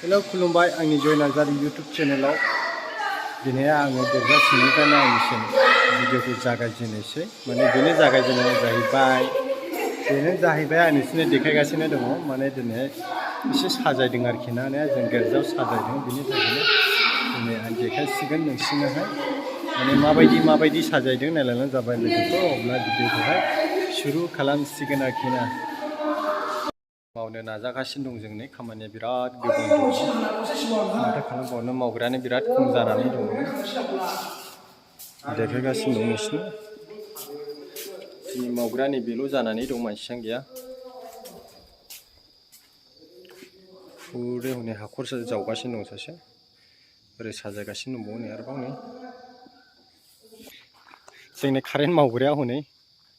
Hello खुलुमबाय आंनि जय Narzary YouTube चेनेलाव दिनै आङो देरजा सिंनिफ्रायनो आंनि भिडिअखौ जागायजेननोसै माने बेनो जागायजेननाया जाहैबाय आं नोंसोरनो देखायगासिनो दङ माने दिनै एसे साजायदों आरोखि ना जों गिर्जायाव साजायदों बिनि थाखायनो दिनै आं देखायसिगोन नोंसोरनोहाय माने माबायदि साजायदों नायलांनो जाबाय लोगोफोर अब्ला भिडिअखौहाय शुरु खालामसिगोन आरोखि ना मावनो नाजागासिनो दं जोंनि खामानिया बिराद गोबां दङ माथो खालामबावनो मावग्रायानो बिराद खम जानानै दङ देखायगासिनो दं नोंसोरनो जि मावग्रानि बेल' जानानै दं मानसियानो गैया हरै हनै हाखरसो जावगासिनो दं सासे ओरै साजायगासिनो दंबावो नै आरोबाव नै जोंनि कारेन्ट मावग्राया हनै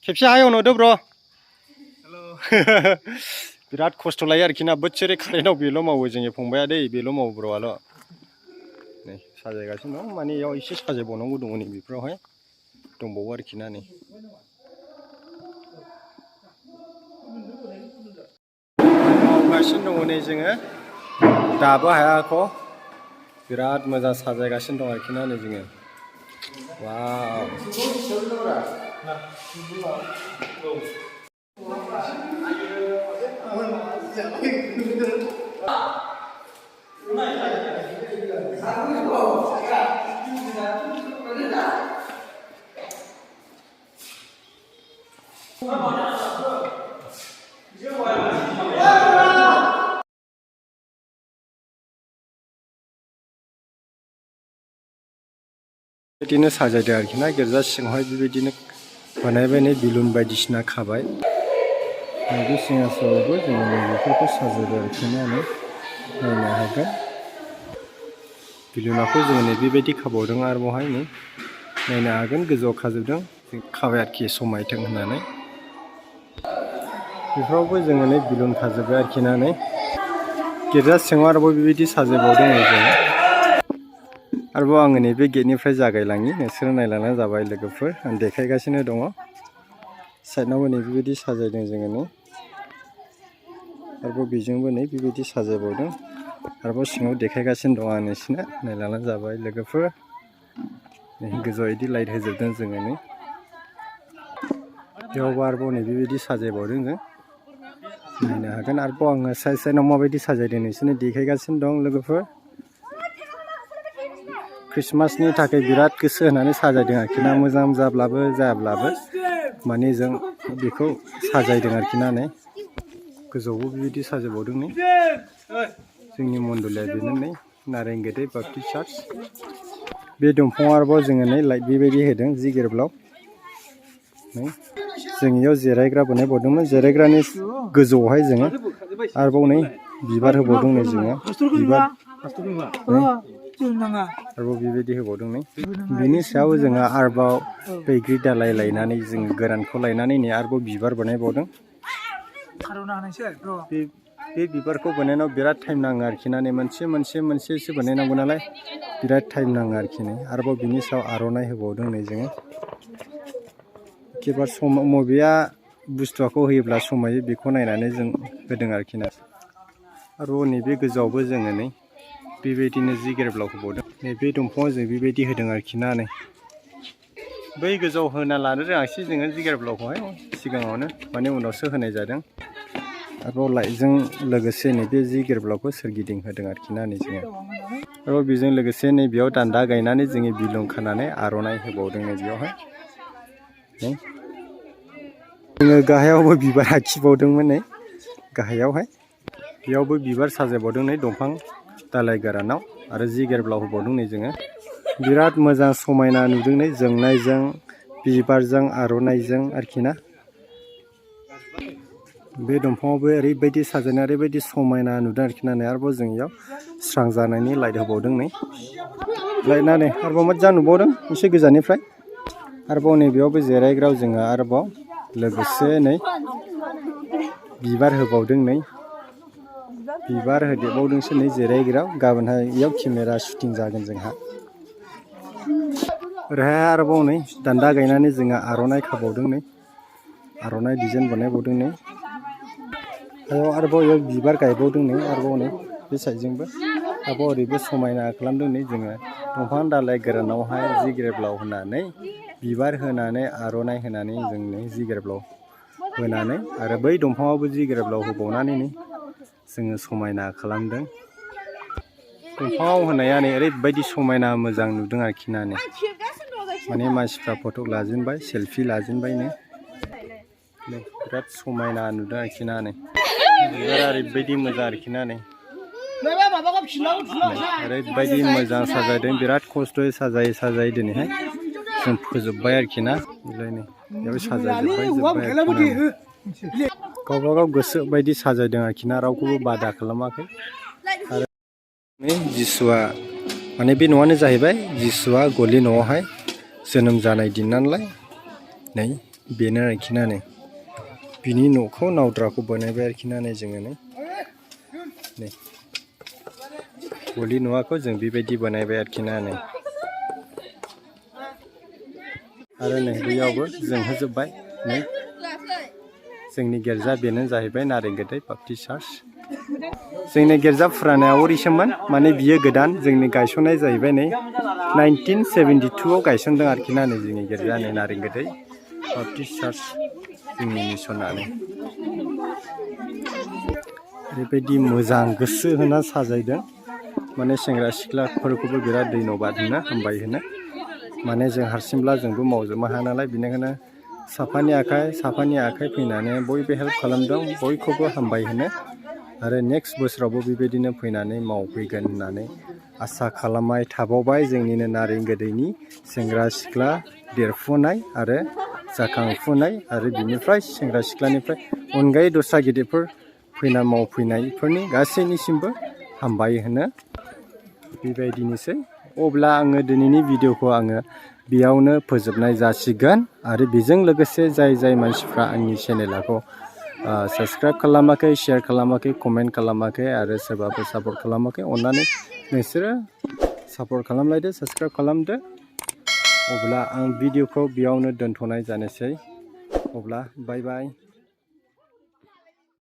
खेबसे हायहरदो ब्र बिराद खस्थ' लायो आरोखि ना बोसोरे कारेन्टआव बेल' मावो जोंनि फंबाया दै बेल' मावो ब्र'आल' नै साजायगासिनो दं माने इयाव एसे साजायबावनांगौ दङ नै बेफोरावहाय दंबावो आरोखि ना नै मावगासिनो दङ नै जोङो दाबो हायाख' बिराद मोजां साजायगासिनो दं आरोखि ना नै जोङो वाव बिदिनो साजायदों आरोखि ना गिर्जा सिङावहाय बेबायदिनो बानायबाय नै बेलुन बायदिसिना खाबाय बे सिङावबो जोङो बेफोरखौ साजायबाय आरोखि ना नायनो हागोन बेलुनाखौ जोङो नै बेबायदि खाबावदों आरो बावहाय नै नायनो हागोन गोजौआव खाजोबदों खाबाय आरोखि समायथों होननानै बेफोरावबो जोङो नै बेलुन खाजोब्बाय आरोखि ना नै गिर्जा सिङाव आरोबाव बेबायदि साजायबावदों जोङो आरोबाव आङो नैबे गेटनिफ्राय जागायलाङि नोंसोरो नायलांनाय जाबाय लोगोफोर आं देखायगासिनो दङ साइडनावबो नै बेबायदि साजायदों जोङो नै आरोबाव बेजोंबो नै बेबायदि साजायबावदों आरोबाव सिङाव देखायगासिनो दं आं नोंसोरनो नायलांनाय जाबाय लोगोफोर गोजौआव बिदि लाइट होजोबदों जोङो नै बेयावबो आरोबाव नै बेबायदि साजायबावदों जों नायनो हागोन आरोबाव आङो साइडनाव माबायदि साजायदों नोंसोरनो देखायगासिनो दं लोगोफोर क्रिसमासनि थाखाय बिराद गोसो होनानै साजायदों आरोखि ना मोजां जाब्लाबो जायाब्लाबो माने जों बेखौ साजायदों आरोखि ना नै गोजौआवबो बेबायदि साजायबावदों नै जोंनि मन्दलिया बेनो नै नारेंगदwi बापटिस्ट चार्च बे दंफाङाव आरोबाव जोङो नै लाइट बेबायदि होदों जि गेरब्लाव नै जों इयाव जिरायग्रा बानायबावदोंमोन जिरायग्रानि गोजौआवहाय जोङो आरोबाव नै बिबार होबावदों नै जोङो बिबार आरोबाव बेबायदि होबावदों नै बिनि सायाव जोङो आरोबाव बैग्रि दालाय लायनानै जों गोरानखौ लायनानै नै आरोबाव बिबार बानायबावदों बे बिबारखौ बानायनायाव बिराद टाइम नाङो आरोखि ना नै मोनसेसो बानायनांगौ नालाय बिराद टाइम नाङो आरोखि नै आरोबाव बिनि सायाव आर'नाइ होबावदों नै जोङो एखेबारे बबेया बुस्थुखौ होयोब्ला समायो बेखौ नायनानै जों होदों आरोखि ना आरोबाव नैबे गोजौआवबो जोङो नै बेबायदिनो जि गेरब्लाव होबावदों नैबे दंफाङाव जों बेबायदि होदों आरोखि ना नै बै गोजौआव होना लानो रोङासै जोङो जि गेरब्लावखौहाय सिगाङावनो माने उनावसो होनाय जादों आरोबाव लाइटजों लोगोसे नैबे जि गेरब्लावखौ सोरगिदिं होदों आरोखि ना नै जोङो आरोबाव बेजों लोगोसे नैबेयाव दान्दा गायनानै जोङो बिलुन खानानै आर'नाइ होबावदों नै बेयावहाय जोङो गाहायावबो बिबार आखिबावदोंमोन नै गाहायावहाय बेयावबो बिबार साजायबावदों नै दंफां दालाय गोरानाव आरो जि गेरब्लाव होबावदों नै जोङो बिराद मोजां समायना नुदों नै जोंनायजों बिबारजों आर'नाइजों आरोखि ना बे दंफाङावबो ओरैबायदि साजायनाय ओरैबायदि समायना नुदों आरोखि ना नै आरोबाव जों इयाव स्रां जानायनि लाइट होबावदों नै लाइटआ नै आरोबाव मोजां नुबावदों एसे गोजाननिफ्राय आरोबाव नैबेयावबो जिरायग्रायाव जोङो आरोबाव लोगोसे नै बिबार होबावदों नै बिबार होदेरबावदोंसो नै जिरायग्रायाव गाबोनहाय इयाव केमेरा शुटिं जागोन जोंहा ओरैहाय आरोबाव नै दान्दा गायनानै जोङो आर'नाइ खाबावदों नै आर'नाइ डिजाइन बानायबावदों नै आरोबाव इयाव बिबार गायबावदों नै आरोबाव नै बे साइडजोंबो आरोबाव ओरैबो समायना खालामदों नै जोङो दंफां दालाइ गोरानावहाय जिगेरेब्लाव होनानै बिबार होनानै आर'नाइ होनानै जोंनो जिगेरेब्लाव होनानै आरो बै दंफाङावबो जिगेरेब्लाव होबावनानै जोङो समायना खालामदों। दंफाङाव होनाया नै ओरैबायदि समायना मोजां नुदों आरोखि ना नै माने मानसिफ्रा फट' लाजेनबाय सेल्फि लाजेनबायनो बिराद समायना नुदों आरोखि ना नै बिबारा ओरैबायदि मोजां आरोखि ना नै ओरैबायदि मोजां साजायदों बिराद खस्थ'यै साजायै दिनैहाय जों फोजोबबाय आरोखि ना नै बेयाव साजायजोब्बाय गावबा गाव गोसो बायदि साजायदों आरोखि ना रावखौबो बादा खालामाखै आरो जिसुआ माने बे न'आनो जाहैबाय जिसुआ गलि न'आवहाय जोनोम जानाय दिन नालाय नै बेनो आरोखि ना नै बिनि न'खौ नावद्राखौ बानायबाय आरोखि ना नै जोङो नै गलि न'खौ जों बेबायदि बानायबाय आरोखि ना नै आरो नै बैयावबो जों होजोब्बाय नै जोंनि गिर्जा बेनो जाहैबाय नारेंगोदै बापटिस्ट चार्च जोंनि गिर्जा फुरानाया ओरैसोमोन माने बियो गोदान जोंनि गायसननाय जाहैबाय नै 1972 आव गायसनदों आरोखि ना नै जोंनि गिर्जा नै नारेंगोदै बापटिस्ट चार्च जोंनि मिसनानो ओरैबायदि मोजां गोसो होना साजायदों माने सेंग्रा सिख्लाफोरखौबो बिराद धन्यबाद होनो हामबाय होनो माने जों हारसिंब्ला जोंबो मावजोबनो हाया नालाय बेनिखायनो साफानि आखाइ फैनानै बयबो हेल्प खालामदों बयखौबो हामबाय होनो आरो नेक्स्ट बोसोरावबो बेबायदिनो फैनानै मावफैगोन होननानै आसा खालामबाय थाबावबाय जोंनिनो नारेंगोदैनि सेंग्रा सिख्ला देरफुनाय आरो जाखांफुनाय आरो बिनिफ्राय सेंग्रा सिख्लानिफ्राय अनगायै दस्रा गिदिरफोर फैना मावफैनायफोरनि गासैनिसिमबो हामबाय होनो बेबायदिनोसै अब्ला आङो दिनैनि भिडिअखौ आङो बेयावनो फोजोबनाय जासिगोन आरो बेजों लोगोसे जाय मानसिफ्रा आंनि चेनेलखौ साबस्क्राइब खालामाखै शेयार खालामाखै कमेन्ट खालामाखै आरो सोरबाफोर सापर्ट खालामाखै अन्नानै नोंसोरो सापर्ट खालामलायदो साबस्क्राइब खालामदो अब्ला आं भिडिअखौ बेयावनो दोनथ'नाय जानोसै अब्ला बाय बाय।